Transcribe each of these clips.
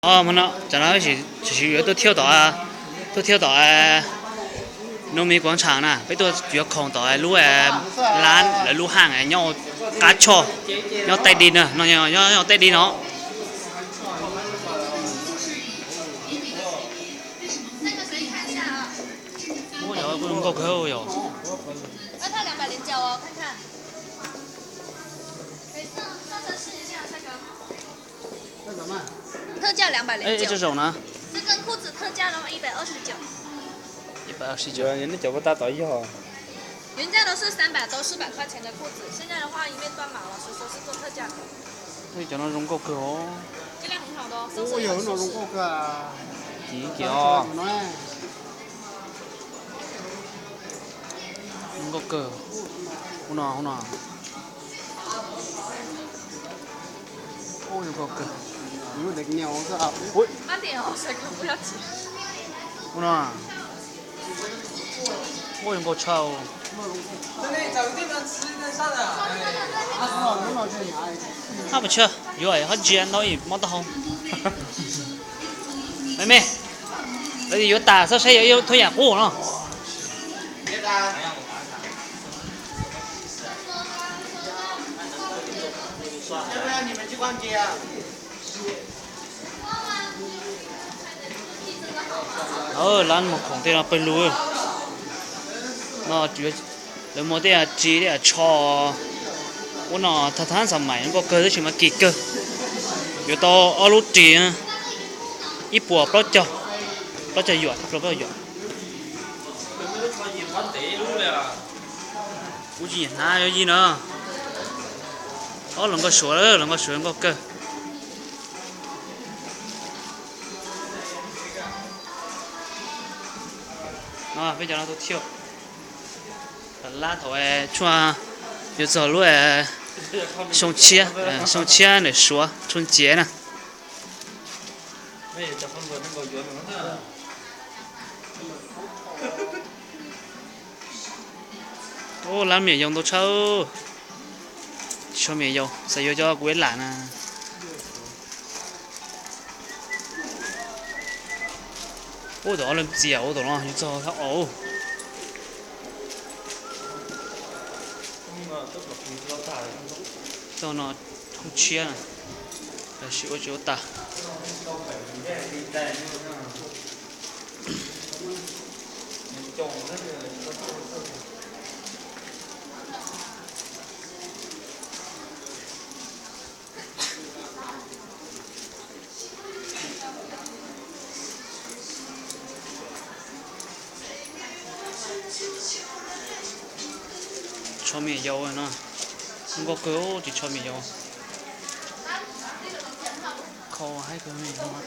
Os, hmo no cov no tsis siv yuav tuaj thiab tom, tuaj thiab tom Nub Mis Kuav Tshav na, peb tuaj yuav khoom tom lub lab, lawv lub haj nyob qab tshoj, nyob tej di na, nyob tej di no. Nkauj kawg yom. 特价两百零九，这种呢？这个裤子特价的话一百二十九。一百二十九。 Neb cov puas tab tom yog? 原价都是三百，都是百块钱的裤子，现在的话因为断码了，所以说是做特价的。 Cov no zoo nkauj kawg os. 质量很好的哦，上色也很舒适。 Kiv kiv os. Zoo nkauj kawg. Ub no, ub no. Ub, zoo nkauj kawg. Ub no. Ub, zoo nkauj tshaj. Hab pas tshaj yuav hab ntsia ntau ib mob taub hau. Me me, lawv yuav tas xab saib yog ib thub yam qub no. Lawv muag khoom tej no pawg lug no, lawv muag tej ris tej tsho, ub no thaj thab xav mais nkauj kawg tab sis mas kim kawg. Yuav tau ob lub ris, ib puas plaub caug, plaub caug yuam, plaub caug yuam. Kuv tsis nyiam hnav yog yig no. Ob los nkauj suav, los nkauj suav nkauj kawg. No peb cov no tus thiaj lab thaum tshuaj yuav txog lub xyoo tshiab, xyoo tshiab ntawm suav tshooj ciav na. Ub, lab me nyuam yaus ntau tshaj. Tsis tshua me nyuam yaus, xav yuav cov kuv ib lam na. Ub, tom ob leeg txias ub, tom no yus txog thab aus. Txog no khoob tshiab na, tab sis ua tsis ua tas. Tsho me nyuam yaus no, nkauj kawg, tsis tsho me nyuam yaus. Khau haib kawg me nyuam yaus.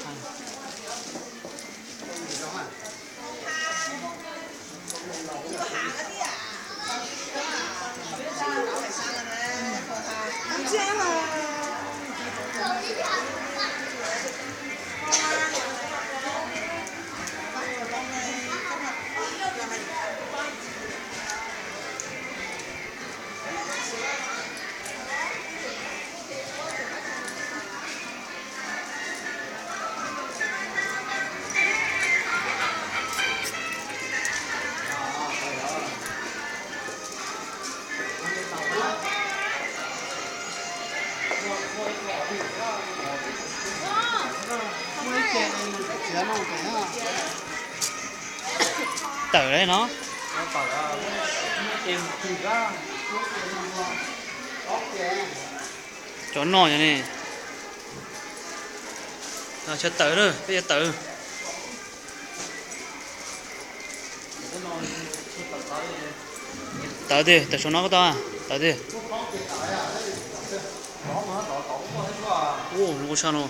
Tawm li no. Cov no yog ne. Tawm, peb yuav tawm. Tawm tiag, tawm saum no koj tau, tawm tiag. Ua, zoo nkauj tshaj no.